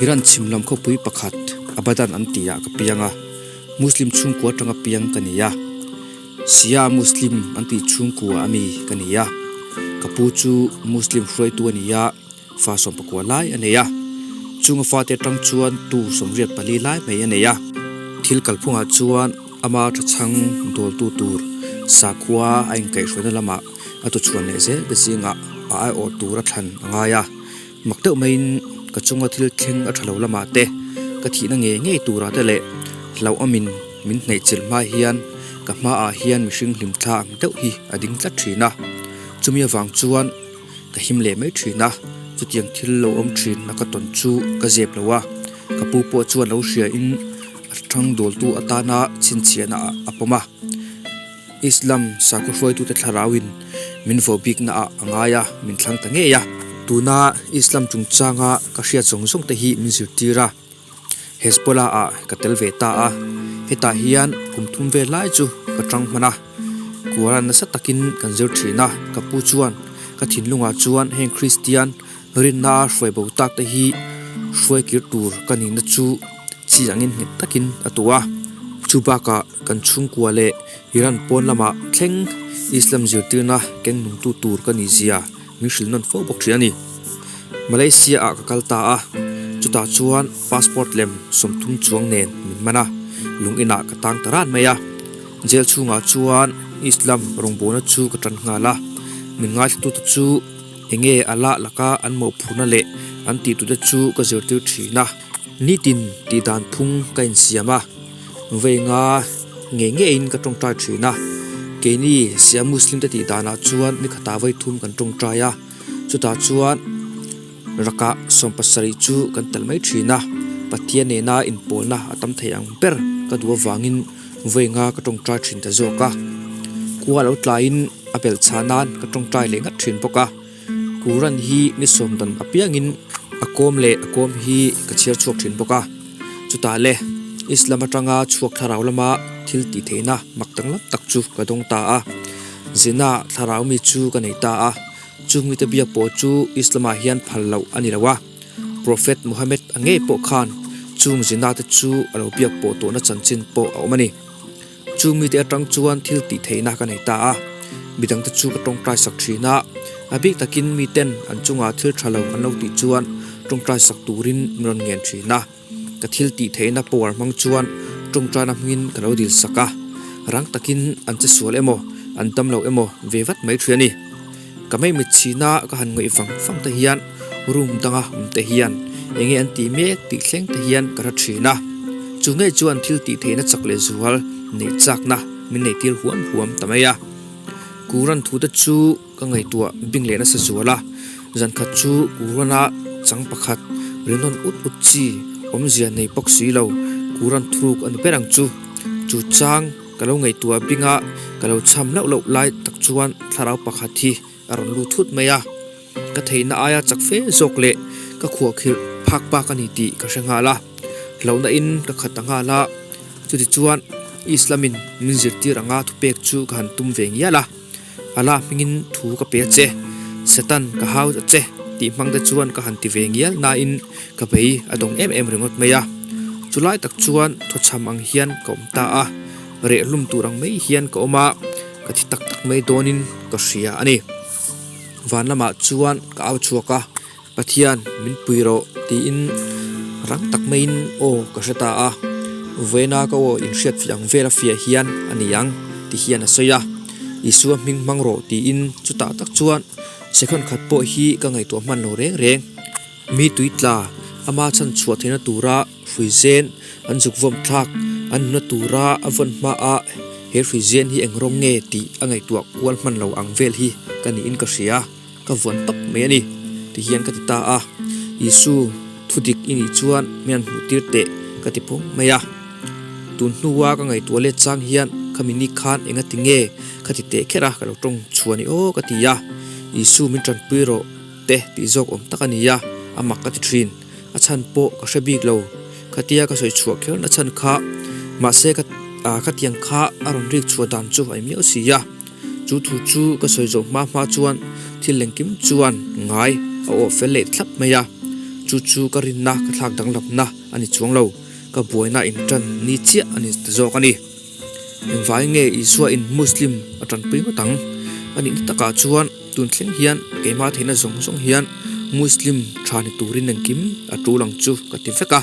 Iran chhim lam khawpui pakhat Abadan an tihah ka piang a, Muslim chhungkua atanga piang ka ni a. Shia Muslim an tih chhungkua ami ka ni a. Ka pu chu Muslim hruaitu a ni a, fa sawmpakua lai a nei a. Chunga fate atang chuan tu 84 lai mai a nei a. Thil kalphungah chuan ama tha chhang dawltu tur sakhua a inkaihhruaina lamah a tuchhuan leh zel te zingah a aiawh tur a thlan a ngai a. Mak deuh maiin ka chunga thil thleng a tha lo lamah te, ka thihna ngei ngei turah te leh hlauhawmin min hnaihchilh hma hian ka hmaah hian mihring hlimthla ang deuh hi a ding tlat thin a. Chumi avang chuan ka him leh mai thin a, chutiang thil lo awm thin a ka tawn chu ka zep lo a, ka pu pawh chuan lo hriain a thang dawltu atana chhinchhiahna a pawm a. Islam sakhaw hruaitute thlarauin min vo bikna ah a ngai a, min thlang ta ngei a. Tuna Islam chungchanga ka hriat zawng zawng te hi min zirtir a, Hezbollah ah ka tel ve ta a, hetah hian kum thum vel lai chu ka tang hman a, Quran nasa takin kan zir thin a, ka pu chuan ka thinlungah chuan heng Kristian rinna hruai bo tak te hi hruai kir tur ka nihna chu chi angin nghet takin a tu a, chu bakah kan chhungkua leh Iran pawn lamah thleng Islam zirtirna keng nungtu tur ka nih zia min hrilh nawn fo bawk thin a ni. Malaysia ah ka kal ta a, chutah chuan passport lem 30 chuang nen min man a, lung inah ka tang ta ran mai a. Jail chhungah chuan Islam rawngbawlna chu ka tan nghal a, min ngaithlatute chu enge Allah laka an mawhphurhna leh an tihtute chu ka zirtir thin a. Nitin tih dan phung ka insiam a, veinga ngei ngeiin ka tawngtai thin a. Keini Shia Muslim te tih danah chuan ni khatah vawi thum kan tawngtai a, chutah chuan rakah 70 chu kan tel mai thin a. Pathian nena inpawlna a tam thei ang ber ka duh avangin veinga ka tawngtai thin ta zawk a. Khua lo tlaiin a belh chhah nan ka tawngtai leh ngat thin bawk a. Quran hi ni sawm dan apiangin a kawm leh a kawm hi ka chhiar chhuak thin bawk a, chutah le Islam atanga chhuak thlarau lama thil tih theihna mak danglam tak chu ka dawng ta a, zina thlarau mi chu ka nei ta a, chung mite biak pawh chu Islam ah hian phal loh a ni lo a, Prophet Muhammad a ngei pawh khan chung zina te chu a lo biak pawh tawhna chanchin pawh a awm a ni. Chu mite atang chuan thil tih theihna ka nei ta a, midangte chu ka tawngtai sak thin a, a bik takin miten an chungah thil tha lo an lo tih chuan tawngtai sak turin min rawn ngen thin a, ka thil tih theihna power hmang chuan tawngtaina hmingin ka lo dil sak a, rang takin an che sual emaw an dam lo emaw ve vat mai thin a ni. Ka mei mit chhina ka han ngaih vang vang te hian room danga awm te hian enge an tih mek tih thleng te hian ka hre thin a, chu ngei chuan thil tih theihna chak leh zual neih chakna min neih tir huam huam ta mai a. Quran thu te chu ka ngaihtuah bing leh nasa zual a, zan khat chu Quran a chang pakhat rinawm ut ut chi awmzia nei bawk si lo Quran thuruk a ni ber ang chu, chu chang. Ka lo ngaihtuah binga ka lo cham loh loh lai tak chuan thlarau pakhat hi a rawn lut thut mai a, ka theihna aia chak fe zawk leh ka khuahkhirh phak bak a ni tih ka hre nghal a, hlauhna in ka khat ta nghal a, chutichuan Islam in min zirtir anga thupek chu ka han tum ve ngial a, Allah hmingin thu ka pe a che, Satan ka hau a che tih hmang te chuan ka han ti ve ngial nain ka bei a dawng em em ringawt mai a. Chulai tak chuan thawchham ang hian ka awm ta a, reh hlum tur ang mai hian ka awm a, ka thi tak tak mai dawnin ka hria a ni. Van lamah chuan ka au chhuak a, Pathian min pui rawh tiin rang tak maiin aw ka hre ta a, vawiina ka aw inhriat fiah ang vel a fiah hian a ni ang ti hian a sawi a, Isua hming hmang rawh tiin chutah tak chuan second khat pawh hi ka ngaihtuah hman lo reng reng. Mi tui tla ama chhan chhuah theihna tura hrui zen an zuk vawm thlak an nuna tura a vawn hmaah he hrui zen hi eng rawng nge tih a ngaihtuah kual hman lo ang vel hi ka niin ka hria. Ka vuan tawp mai a ni, ti hian ka ti ta a. Isu, thu dik i nih chuan min han hmuh tir teh, ka ti phawng mai a. Tun hnua ka ngaihtuah let chang hian khami ni khan enga ti nge ka ti teh kher a, ka lo tawng chhuah ni aw ka ti a. Isu min tanpui rawh te tih zawk awm tak a ni a, a mak ka ti thin. A chhan pawh ka hre bik lo. Khatia ka sawi chhuah kher na chhan kha mahse ka khatiang kha a rawn rik chhuah dan chu a miau si a. Chu thu chu ka sawi zawh hma hma chuan thil lengkim chuan ngai a awh fel leh thlap mai a. Chu chu ka rinna ka thlak danglamna a ni chuang lo, ka buaina inṭan ni chiah a ni ta zawk a ni. Engvai nge Isua in Muslim a tanpui ngawt ang? A nihna takah chuan tun thleng hian keimah theihna zawng zawng hian Muslim tha ni turin engkim a tul ang chu ka ti vek a.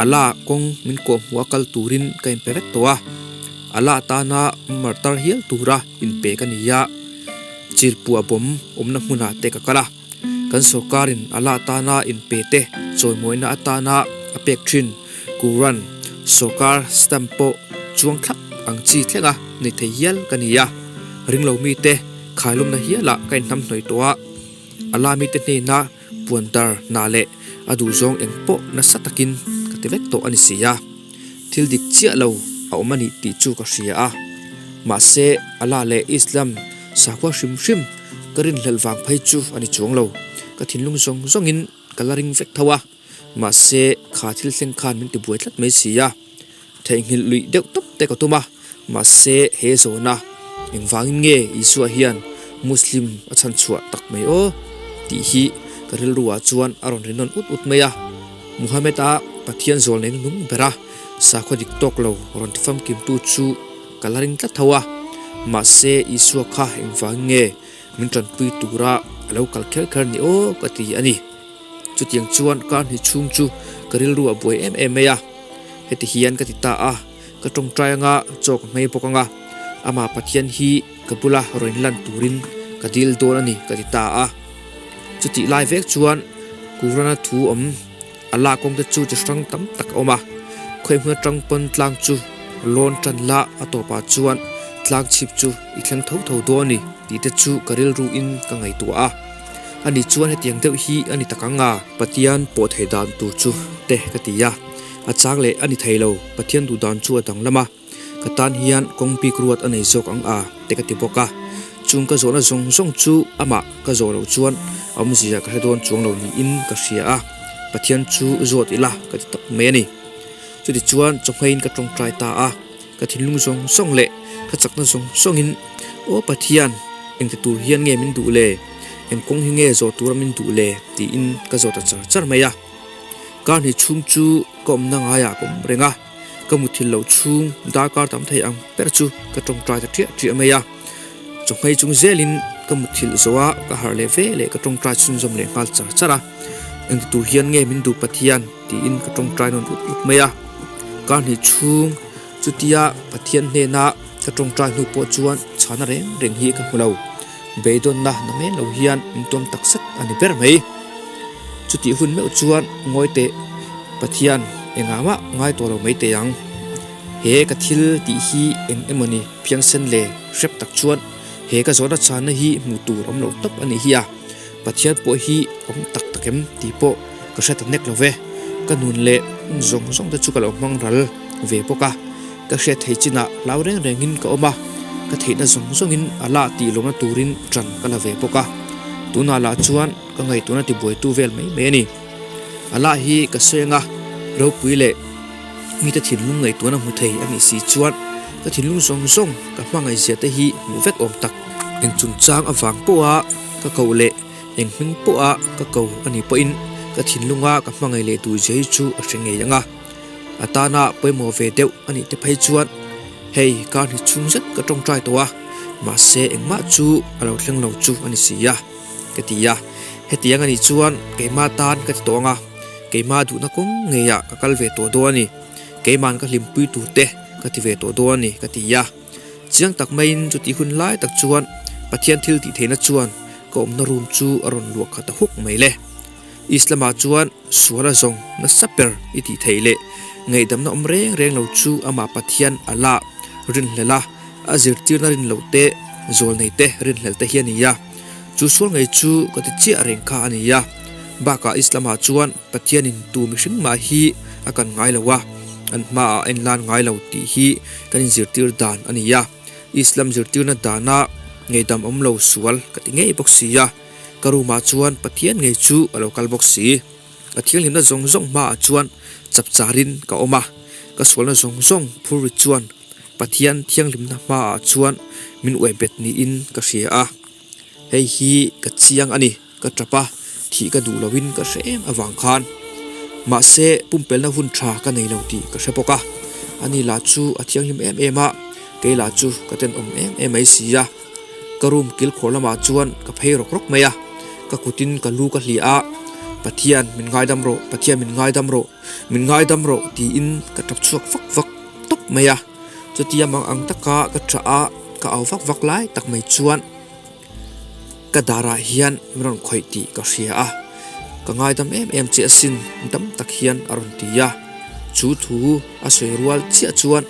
Allah kawng min kawhhmuh a kal turin ka inpe vek tawh a. Allah tana martar hial tura inpe ka ni a. Chilpuah bawm awmna hmunah te ka kal a. Kan sorkarin Allah tana inpe te chawimawina atana a pek thin Quran sorkar stamp pawh chuang thlap ang chi thlenga nei thei hial ka ni a. Ringlo mite khailumna hialah ka inhnamhnawih tawh a, Allah mite hnena puan dar hna leh a duhzawng eng pawh nasa takin ka ti vek tawh a ni si a. Thil dik chiah lo a awm a nih tih chu ka hria a, mahse Allah leh Islam sakhua hrim hrim ka rinhlelh vang phei chu a ni chuang lo. Ka thinlung zawng zawngin ka la ring vek tho a, mahse kha thil thleng khan min tibuai tlat mai si a. Theihnghilh luih deuh tawp te ka tum a, mahse he zawhna engvangin nge Isua hian Muslim a chhanchhuah tak mai aw tih hi ka rilru ah chuan a rawn ri nawn ut ut mai a. Muhammad-a Pathian zawl nei nung bera sakhua dik tawk lo rawn ti famkimtu chu ka la ring tlat tho a, mahse Isua kha engvangin nge min tanpui tura a lo kal kher kher ni aw ka ti a ni. Chutiang chuan kar hnih chhung chu ka rilru a buai em em mai a, heti hian ka ti ta a, ka tawngtai anga chaw ka hmei bawk anga, amah Pathian hi ka bula rawn lan turin ka dil dawn a ni ka ti ta a. Chutih lai vek chuan Kurana thu awm a lak kawng te chu chi hrang tam tak a awm a, khawi hmun atang pawn tlang chu lawn tan la a tawpah chuan tlang chhip chu i thleng tho tho dawn a ni tih te chu ka rilru in ka ngaihtuah a. Ani chuan hetiang deuh hi a ni tak ang a. Pathian pawh thei dan tur chu te ka ti a, a chang leh a ni thei lo, Pathian duh dan chu a danglam a, ka tan hian kawng bik ruat a nei zawk ang a te ka ti bawk a. Chung ka zawhna zawng zawng chu amah ka zawh loh chuan a awmzia ka hre dawn chuang lo niin ka hria a, Pathian chu zawt ila ka ti tawp mai a ni. Chutichuan chawhmeiin ka tawngtai ta a. Ka thinlung zawng zawng leh ka chakna zawng zawngin, Aw Pathian, engti tur hian nge min duh le? Eng kawng hi nge zawh tura min duh le? tiin ka zawt ta char char mai a. Kar hnih chhung chu ka awmna ngaiah ka awm reng a, ka muthilh loh chhung darkar tam thei ang ber chu ka tawngtai ta ṭiah ṭiah mai a. Chawhmei chung zelin ka muthilh zawh a, ka harh leh ve leh ka tawngtai chhunzawm leh nghal char char a. Engti tur hian nge min duh Pathian? tiin ka tawngtai nawn ut ut mai a. Kar hnih chhung chutia Pathian hnena ka tawngtai hnu pawh chuan chhana reng reng hi ka hmu lo. Beidawnna na men lo hian min tuam tak zet a ni ber mai. Chutih hun meuh chuan ngawi teh Pathian engah mah ngai tawh lo mai teh ang. He ka thil tih hi eng emawni phiangsen le hrep tak chuan he ka zawhna chhana hi hmuh tur awm lo tawp a nih hi a. Pathian pawh hi awm tak tak em tih pawh ka hre ta nek lo ve. Ka nun leh hun zawng zawng te chu ka lo hmang ral ve bawk a, ka hriat theih chinah hlau reng rengin ka awm a, ka theihna zawng zawngin a lah tih lawmna turin ṭan ka la ve bawk a. Tunah lah chuan ka ngaihtuahna tibuaitu vel mai mai a ni. A lah hi ka sawi anga ropui leh mite thinlung ngaihtuahna hmu thei a nih si chuan ka thinlung zawng zawng ka hmangaihzia te hi hmuh vek awm tak. Eng chungchang avang pawha ka koh leh eng hming pawha ka ko a nih pawhin ka thinlunga ka hmangaih leh duh zia hi chu a hre ngei ang a. A tana pawimawh ve deuh a nih te phei chuan hei kar hni chhung zet ka tawngtai tawh a, mahse engmah chu a lo thleng lo chu a ni si a, ka ti a. Hetiang a nih chuan keimah tan ka ti tawh ang a, keimah duhna kawng ngeiah ka kal ve tawh dawn a ni, keima'n ka hlimpui tur te ka ti ve tawh dawn a ni, ka ti a. Chiang tak maiin chutih hun lai tak chuan Pathian thil tih theihna chuan ka awmna room chu a rawn luah khat a huk mai le. Islam-ah chuan sual a zawng nasa ber i tih theih leh ngaihdamna awm reng reng lo chu amah Pathian Allah rinhlelh a, a zirtirna rin loh te, zawlnei te rinhlelh te hi a ni a. Chu sual ngei chu ka ti chiah reng kha a ni a. Bakah Islam-ah chuan Pathianin tu mihring mah hi a kan ngai lo a, an hmaah a enlan ngai lo tih hi kan inzirtir dan a ni a. Islam zirtirna dana ngeihdam awm lo sual ka ti ngei bawk si a, ka room-ah chuan Pathian ngei chu a lo kal bawk si. Ka thianghlimna zawng zawng hmaah chuan chapcharin ka awm a, ka sualna zawng zawng phur ri chuan Pathian thianghlimna hmaah chuan min uai bet niin ka hria a. Hei hi ka chiang a ni, ka tap a. Thih ka duh loin ka hre em avang khan. Mahse, pumpelna hun tha ka nei lo tih ka hre bawk a. Ani lah chu a thianghlim em em a, kei lah chu ka tenawm em em mai si a. Ka room kilkhawr lamah chuan ka phei rawk rawk mai a, ka kutin ka lu ka hliah a, Pathian min ngaidam rawh, Pathian min ngaidam rawh, min ngaidam rawh tiin ka tap chhuak vak vak tawp mai a. Chutia mang ang taka ka tah a, ka au vak vak lai tak mai chuan ka darah hian min rawn khawih tih ka hria a, ka ngaidam em em che asin dam tak hian a rawn ti a, chu thu a sawi rual chiah chuan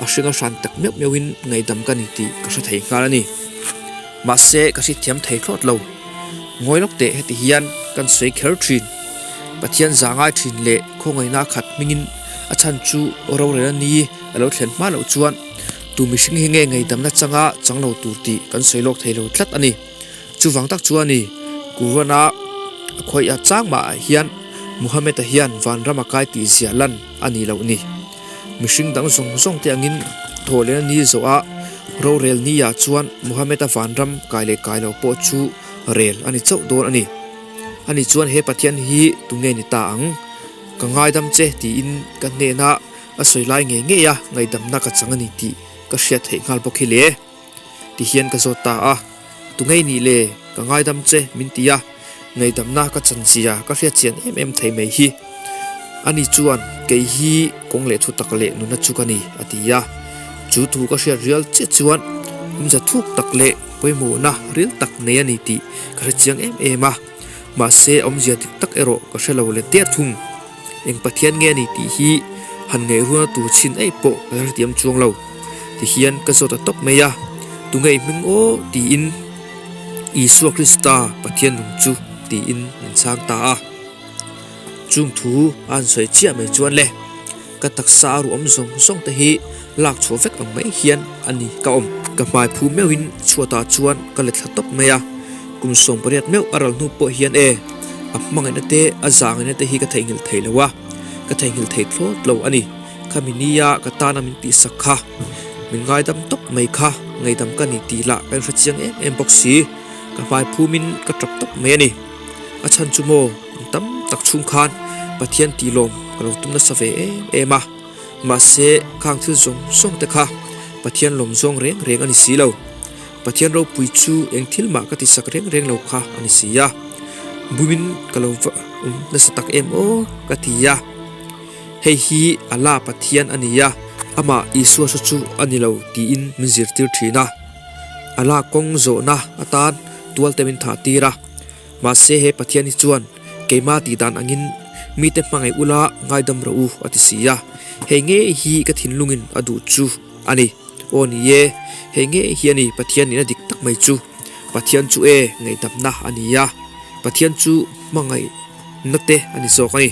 a hring a hran tak meuh meuhin ngaihdam ka ni tih ka hre thei nghal a ni. Mahse ka hriatthiam thei thlawt lo. Ngawi lawk teh heti hian kan sawi kher thin. Pathian za ngai thin leh khawngaihna khat hmingin a chhan chu rorel a ni a lo thlen hma loh chuan tu mihring hi nge ngaihdamna changa chang lo tur tih kan sawi lawk thei lo tlat a ni. Chuvang tak chuan i Quran-a a khawih a chang mah ah hian Muhammad-a hian vanram a kai tih ziah lan a ni loh ni. Mihring dang zawng zawng te angin thawhlehna ni zawh a rorel ni ah chuan Muhammad-a vanram kai leh kai lo pawh chu rel a ni chauh dawn a ni. Ani chuan he Pathian hi tunge ni ta ang? Ka ngaidam che tiin ka hnenah a sawi lai ngei ngei a ngaihdamna ka chang a ni tih ka hriat theih nghal bawk hi le. Ti hian ka zawt ta a, Tu ngei nih le, ka ngaidam che min ti a, ngaihdamna ka chan zia ka hriat chian em em thei mai hi. Ani chuan kei hi kawng leh thu tak leh nuna chu ka ni a ti a, chu thu ka hriat rial chiah chuan awmze thuk tak leh pawimawhna ril tak nei a ni tih ka hre chiang em em a, mahse awmzia dik tak erawh ka hre lo let der thung. Eng Pathian nge a ni tih hi han ngaihrualna tur chhin eih pawh ka la hrethiam chuang lo. Tihian ka zawt a tawp mai a, Tunge i hming aw? tiin Isua Krista Pathian nung chu tiin min chhang ta a. Chung thu a han sawi chiah mai chuan le, ka taksa a ruam zawng zawng te hi lak chhuah vek ang mai hian a ni ka awm. Ka hmai phu meuhin chhuatah chuan ka let thla tawp mai a, kum 18 meuh a ral hnu pawh hian e, a hmangaihna te a zangaihna te hi ka theihnghilh thei lo a, ka theihnghilh thei thlawt lo a ni. Khami nia ka tana min tihsak kha, min ngaidam tawp mai kha, ngaihdam ka ni tih lah ka inhre chiang em em bawk si, ka hmai phumin ka tap tawp mai a ni. A chhan chu maw, kum tam tak chhung khan Pathian tih lawm ka lo tum nasa ve em em a, mahse khang thil zawng zawng te kha Pathian lawm zawng reng reng a ni si lo. Pathian ropui chu eng thil mah ka tisak reng reng lo kha a ni si a, bumin ka lo va awm nasa tak em aw ka ti a. Hei hi Allah Pathian a ni a, amah Isua saw chu a ni lo tiin min zirtir thin a. Allah kawng zawhna atan tualte min thah tir a. Mahse he Pathian hi chuan keimah tih dan angin mite hmangaih ula ngaidam rawh u a ti si a. Hei ngei hi ka thinlungin a duh chu a ni. Aw ni e, hei ngei hi a ni Pathian nihna dik tak mai chu. Pathian chu e ngaihdamna a ni a, Pathian chu hmangaihna te a ni zawk a ni.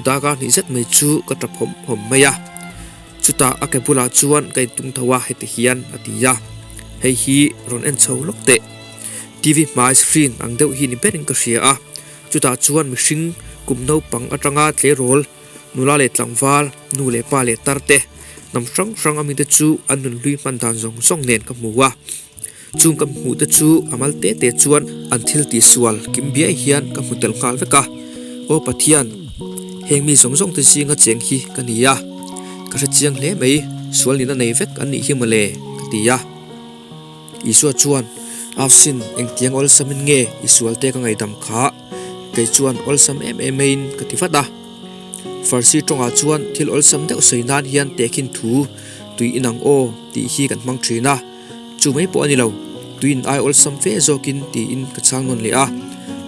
Darkar hnih zet mai chu ka tap hawm hawm mai a, chutah a ke bulah chuan ka intung tho a heti hian a ti a, hei hi rawn en chho lawk teh. TV hmai screen ang deuh hi ni berin ka hria a, chutah chuan mihring kum naupang atanga tleirawl, nula leh tlangval, nu leh pa leh tar te, hnam hrang hrang ami te chu an nunhlui hman dan zawng zawng nen ka hmu a. Chung ka hmuh te chu a mal te te chuan an thil tih sual kim biai hian ka hmu tel nghal vek a. Aw Pathian, heng mi zawng zawng te zinga cheng hi ka ni a, ka hre chiang hle mai, sual nihna nei vek an nih hi mawle, ka ti a. Isua chuan, Avsin, engtiang awlsamin nge i sual te ka ngaihdam kha? Kei chuan awlsam em em maiin ka ti vat a. Farsi tawngah chuan thil awlsam deuh sawi nan hian tehkhin thu tui inang aw tih hi kan hmang thin a. Chu mai pawh a ni lo, tuin ai awlsam fe zawkin tiin ka chhang nawn leh a.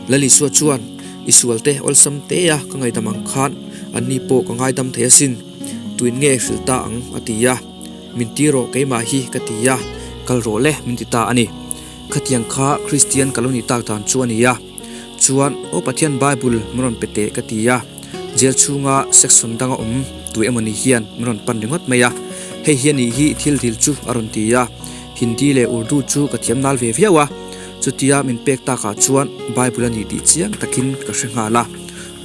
Lal Isua chuan, I sualte awlsam te a ka ngaidam ang khan anni pawh ka ngaidam thei asin, tuin nge hrilh ta ang a ti a. Min ti rawh keimah hi ka ti a, kal rawh le min ti ta a ni. Khatiang kha Kristian ka lo nih tak dan chu a ni a. Chuan, Aw Pathian Bible min rawn pe teh ka ti a. Jail chhunga section danga awm tu emawni hian min rawn pan ringawt mai a, hei hi anih hi thil dil chu a rawn ti a, Hindi leh Urdu chu ka thiam nal ve viau a, chutia min pek takah chuan Bible a ni tih chiang takin ka hre nghal a,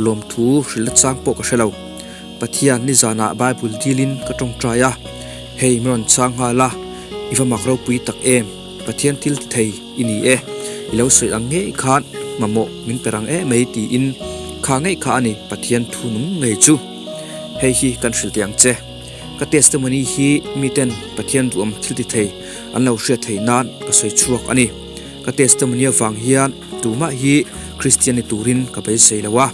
lawmthu hrilh na chang pawh ka hre lo. Pathian nizanah Bible dilin ka tawngtai a, hei min rawn chang nghal a, i va mak ropui tak em, Pathian thil ti thei i ni e, i lo sawi ang ngei khan. mamawh min pe rang em mai tiin kha ngei kha a ni Pathian thu nung ngei chu. Hei hi kan hrilh teh ang che. Ka testimony hi miten Pathian duhawm thil ti thei an lo hriat theih nan ka sawi chhuak a ni. Ka testimony avang hian tumah hi Kristian ni turin ka beisei lo a.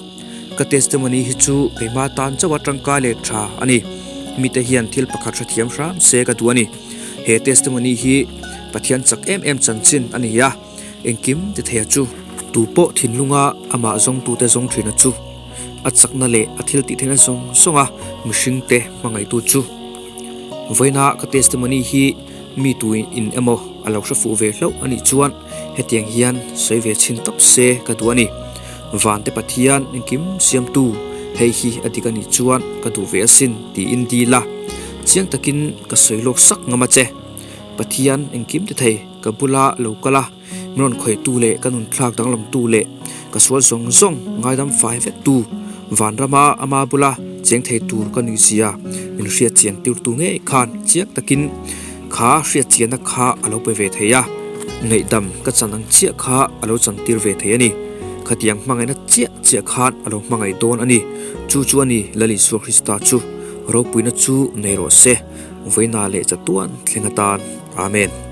Ka testimony hi chu keimah tan chauha tangkai leh tha a ni. Mite hian thil pakhat hrethiam hram se ka duh a ni. He testimony hi Pathian chak em em chanchin a ni a, engkim ti theia chu. Tu pawh thinlunga amah zawngtute zawng thina chu a chakna leh a thil tih theihna zawng zawnga mihringte hmangaihtu chu. Vawiina ka testimony hi mi tuin in emaw a lo hre fuh ve hlauh a nih chuan hetiang hian sawi ve chhin tawp se ka duh a ni. Vante Pathian engkim siamtu hei hi a dik a nih chuan ka duh ve asin tiin dil a, chiang takin ka sawi lawk sak ngam a che. Pathian engkim ti thei ka bula lo kal a, min rawn khawihtu leh ka nun thlak danglamtu leh ka sual zawng zawng ngaidam fai vektu vanrama ama bula cheng thei tur ka nuih zia min hriat chian tirtu ngei khan chiang takin kha hriat chianna kha a lo pe ve thei a, ngaihdam ka chan ang chiah kha a lo chan tir ve thei a ni. Khatiang hmangaihna chiah chiah khan a lo hmangaih dawn a ni. Chu chu a ni Lal Isua Krista chu ropuina chu nei rawh se, vawiina leh chatuan thleng atan. Amen.